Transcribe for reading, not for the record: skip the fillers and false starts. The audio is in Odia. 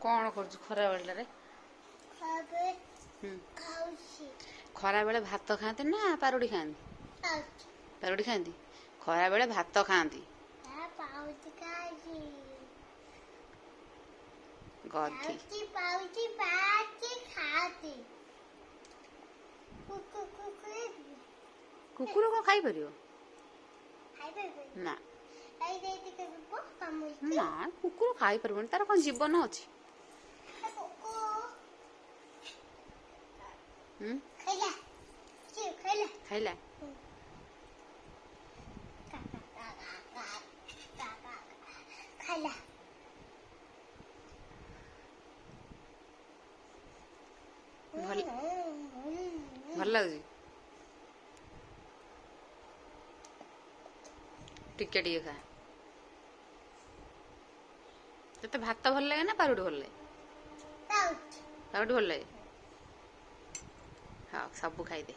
କ'ଣ କରୁଛୁ ଖରାବେଳଟାରେ? ଖରାବେଳେ ହୁଁ। ଖାଉଛି। ଖରାବେଳେ ଭାତ ଖାଆନ୍ତି ନା ପାରୁଟି ଖାଆନ୍ତି? ଖାଉଛି। ପାରୁଟି ଖାଆନ୍ତି? ଖରାବେଳେ ଭାତ ଖାଆନ୍ତି। ପାଉଟି ଖାଉଛି। ଗଧି। ପାଉଟି ପାଉଟି ପାଉଟି ଖାଉଛି। କୁକୁର। କୁକୁର କ'ଣ ଖାଇପାରିବ? ଖାଇପାରିବନି? ନା। ଏଇ ଦେଇକି କାମୁଡିଛି। ନା, କୁକୁର ଖାଇପାରିବନି। ତାର କ'ଣ ଜୀବନ ଅଛି? କୁକୁର। ହୁଁ। ଖାଇଲା, ଖାଇଲା। ଖାଇଲା। ଖାଇଲା। ଭଲ ଭଲ ଲାଗୁଛି। ଟିକେ ଟିକେ ଖା। ତତେ ଭାତ ଭଲ ଲାଗେ ନା ପାରୁଟି ଭଲ ଲାଗେ? ପାଉଟି। ପାରୁଟି ଭଲ ଲାଗେ। ହଉ, ସବୁ ଖାଇଦେ।